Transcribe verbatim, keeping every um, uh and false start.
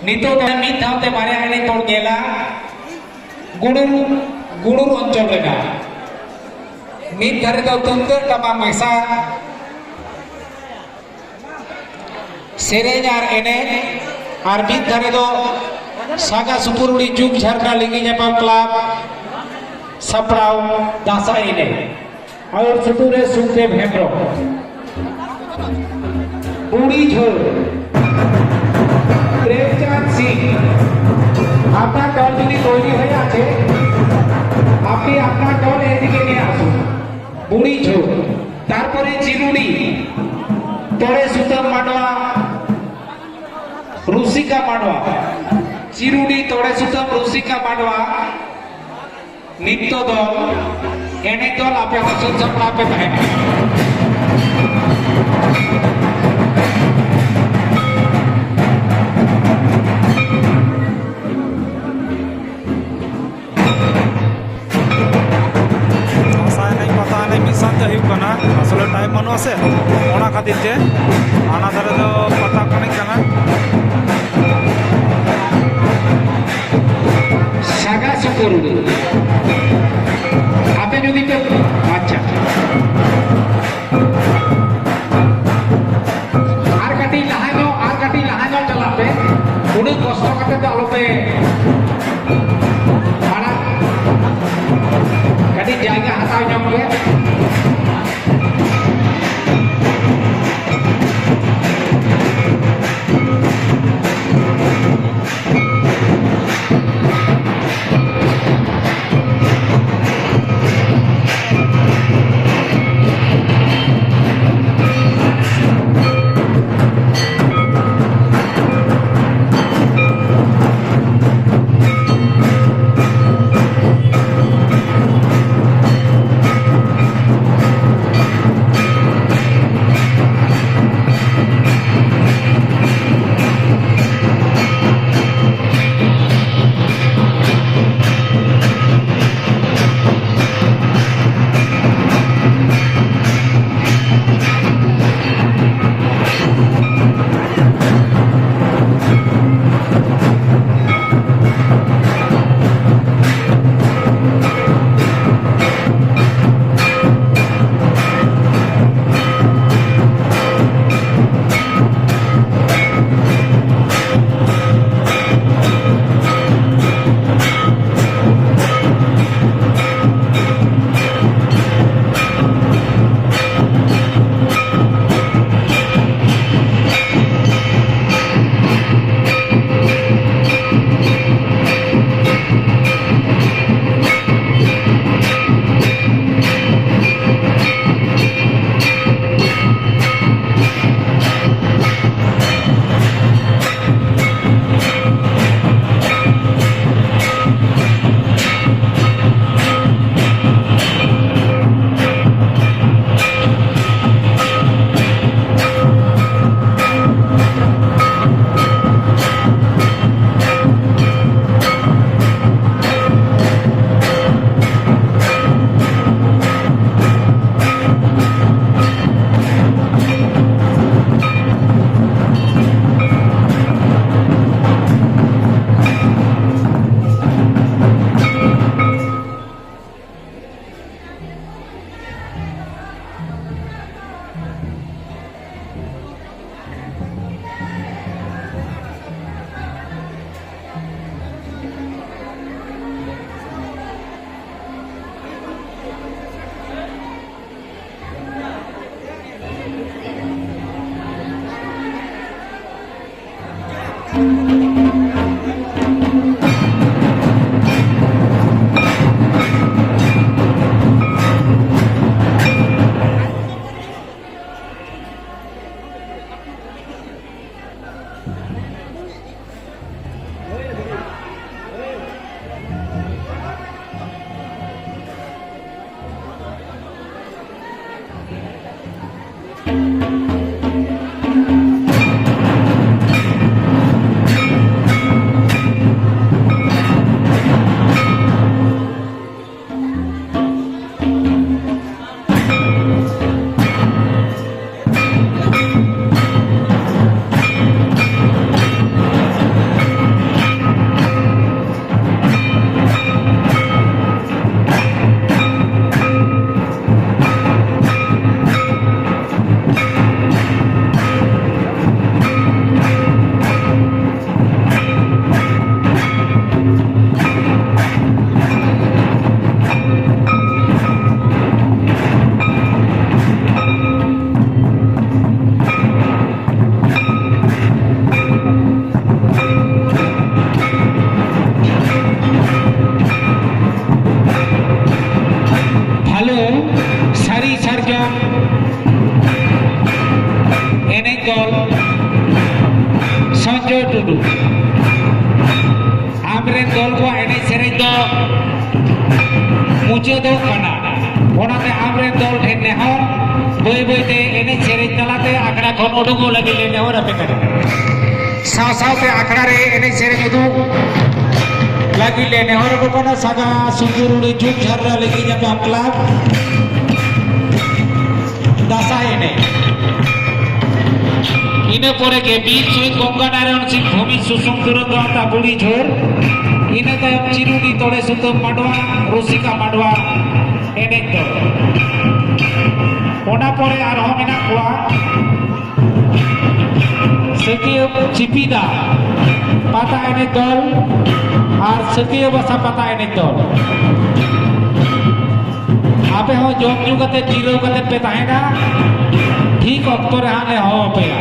ᱱᱤᱛᱚᱜ ᱫᱚ ᱢᱤᱫ ᱫᱷᱟᱣ ᱛᱮ ᱵᱟᱨᱭᱟ ᱮᱱᱮᱡ ᱵᱚᱱ ᱧᱮᱞᱟ᱾ ᱜᱩᱲᱩᱨ, ᱜᱩᱲᱩᱨ ᱚᱧᱪᱚᱞ ᱨᱮᱱᱟᱜ ᱢᱤᱫ ᱫᱷᱟᱨᱮ ᱫᱚ ᱛᱩᱢᱫᱟᱹᱜ ᱴᱟᱢᱟᱠ ᱢᱮᱥᱟ, ᱥᱮᱨᱮᱧ ᱟᱨ ᱮᱱᱮᱡ, ᱟᱨ ᱢᱤᱫ ᱫᱷᱟᱨᱮ ᱫᱚ ᱥᱟᱜᱟ ᱥᱩᱯᱩᱨᱩᱲᱤ ᱡᱩᱜᱽ ᱡᱷᱟᱨᱱᱟ ᱞᱤᱸᱜᱤ ᱧᱟᱯᱟᱢ ᱠᱞᱟᱵᱽ ᱥᱟᱯᱲᱟᱣ ᱫᱟᱸᱥᱟᱭ ᱮᱱᱮᱡ᱾ ᱟᱹᱭᱩᱨ ᱥᱩᱛᱩᱜ ᱨᱮ ᱥᱩᱠᱫᱮᱵ ᱦᱮᱢᱵᱨᱚᱢ᱾ ᱵᱩᱲᱤ ᱡᱷᱟᱹᱣ, ᱯᱨᱮᱢᱪᱟᱸᱫᱽ ᱥᱤᱝ, আপনার দল যদি তৈরি হয়ে আছে, আপনি আপনার দল এদিকে নিয়ে আসুন। বুড়ি ঝোর, তারপরে চিরুনি, ᱛᱚᱲᱮ ᱥᱩᱛᱟᱹᱢ ᱢᱟᱰᱣᱟ, ᱨᱩᱥᱤᱠᱟ ᱢᱟᱰᱣᱟ, ᱪᱤᱨᱩᱰᱤ ᱛᱚᱲᱮ ᱥᱩᱛᱟᱹᱢ ᱨᱩᱥᱤᱠᱟ ᱢᱟᱰᱣᱟ᱾ ᱱᱤᱛᱚᱜ ᱫᱚ ᱮᱱᱮᱡ ᱫᱚᱞ ᱟᱯᱮ ᱦᱚᱸ ᱥᱟᱹᱛ ᱥᱟᱯᱲᱟᱣ ᱯᱮ ᱛᱟᱦᱮᱱᱟ᱾ ᱫᱟᱸᱥᱟᱭ ᱮᱱᱮᱡ ᱯᱟᱛᱟ ᱮᱱᱮᱡ ᱢᱤᱫ ᱥᱟᱶᱛᱮ ᱦᱩᱭᱩᱜ ᱠᱟᱱᱟ᱾ ᱟᱥᱚᱞᱮ ᱴᱟᱭᱤᱢ ᱵᱟᱹᱱᱩᱜᱼᱟ ᱥᱮ, ᱚᱱᱟ ᱠᱷᱟᱹᱛᱤᱨ ᱛᱮ ᱦᱟᱱᱟ ᱫᱷᱟᱨᱮ ᱫᱚ ᱯᱟᱛᱟ ᱠᱚ ᱮᱱᱮᱡ ᱠᱟᱱᱟ᱾ ᱥᱟᱜᱟ ᱥᱩᱯᱩᱨᱩ᱾ ᱟᱯᱮ ᱡᱩᱫᱤ ᱯᱮ, ᱟᱪᱪᱷᱟ᱾ ᱟᱨ ᱠᱟᱹᱴᱤᱡ ᱞᱟᱦᱟ ᱧᱚᱜ, ᱟᱨ ᱠᱟᱹᱴᱤᱡ ᱞᱟᱦᱟ ᱧᱚᱜ ᱪᱟᱞᱟᱜ ᱯᱮ᱾ ᱩᱱᱟᱹᱜ ᱠᱚᱥᱴᱚ ᱠᱟᱛᱮ ᱫᱚ ᱟᱞᱚᱯᱮ ᱢᱟᱲᱟᱝ᱾ ᱠᱟᱹᱴᱤᱡ ᱡᱟᱭᱜᱟ ᱦᱟᱛᱟᱣ ᱧᱚᱜ ᱯᱮ᱾ ᱫᱚᱞ ᱥᱚᱧᱡᱚᱭ ᱴᱩᱰᱩ, ᱟᱢᱨᱮᱱ ᱫᱚᱞ ᱠᱚᱣᱟᱜ ᱮᱱᱮᱡ ᱥᱮᱨᱮᱧ ᱫᱚ ᱢᱩᱪᱟᱹᱫᱚᱜ ᱠᱟᱱᱟ᱾ ᱚᱱᱟᱛᱮ ᱟᱢᱨᱮᱱ ᱫᱚᱞ ᱴᱷᱮᱱ ᱱᱮᱦᱚᱨ, ᱵᱟᱹᱭ ᱵᱟᱹᱭᱛᱮ ᱮᱱᱮᱡ ᱥᱮᱨᱮᱧ ᱛᱟᱞᱟᱛᱮ ᱟᱠᱷᱲᱟ ᱠᱷᱚᱱ ᱩᱰᱩᱠᱚᱜ ᱞᱟᱹᱜᱤᱫ ᱞᱮ ᱱᱮᱦᱚᱨ ᱟᱯᱮ ᱠᱟᱱᱟ᱾ ᱥᱟᱶ ᱥᱟᱶᱛᱮ ᱟᱠᱷᱲᱟ ᱨᱮ ᱮᱱᱮᱡ ᱥᱮᱨᱮᱧ ᱩᱫᱩᱜ ᱞᱟᱹᱜᱤᱫ ᱞᱮ ᱱᱮᱦᱚᱨ ᱟᱠᱚ ᱠᱟᱱᱟ᱾ ᱥᱟᱜᱟ ᱥᱩᱱᱫᱩᱨᱩᱲᱤ ᱡᱩᱜᱽ ᱡᱷᱟᱨᱱᱟ ᱞᱟᱹᱜᱤᱫ ᱧᱟᱯᱟᱢ ᱠᱞᱟᱵᱽ᱾ ᱫᱟᱸᱥᱟᱭ ᱮᱱᱮᱡ᱾ ᱤᱱᱟᱹ ᱯᱚᱨᱮ ᱜᱮ ᱵᱤᱨ ᱥᱩᱦᱤᱫ ᱜᱚᱝᱜᱟ ᱱᱟᱨᱟᱭᱚᱱ ᱥᱤᱝ ᱵᱷᱩᱢᱤ ᱥᱩᱥᱩᱢ ᱫᱩᱨᱚᱱᱫᱚ ᱟᱛᱟ ᱵᱩᱲᱤ ᱡᱷᱳᱨ᱾ ᱤᱱᱟᱹ ᱛᱟᱭᱚᱢ ᱪᱤᱨᱩᱰᱤ ᱛᱚᱲᱮ ᱥᱩᱛᱟᱹᱢ ᱢᱟᱰᱣᱟ, ᱨᱩᱥᱤᱠᱟ ᱢᱟᱰᱣᱟ ᱮᱱᱮᱡ ᱫᱚ᱾ ᱚᱱᱟ ᱯᱚᱨᱮ ᱟᱨᱦᱚᱸ ᱢᱮᱱᱟᱜ ᱠᱚᱣᱟ ᱥᱟᱹᱠᱤᱭᱟᱹ ᱪᱤᱯᱤᱫᱟ ᱯᱟᱛᱟ ᱮᱱᱮᱡ ᱫᱚᱞ ᱟᱨ ᱥᱟᱹᱠᱤᱭᱟᱹ ᱵᱟᱥᱟ ᱯᱟᱛᱟ ᱮᱱᱮᱡ ᱫᱚᱞ᱾ ᱟᱯᱮ ᱦᱚᱸ ᱡᱚᱢ ᱧᱩ ᱠᱟᱛᱮ ᱡᱤᱨᱟᱹᱣ ᱠᱟᱛᱮ ᱯᱮ ᱛᱟᱦᱮᱱᱟ, ᱴᱷᱤᱠ ᱚᱠᱛᱚ ᱨᱮ ᱦᱟᱸᱜ ᱞᱮ ᱦᱚᱦᱚ ᱟᱯᱮᱭᱟ᱾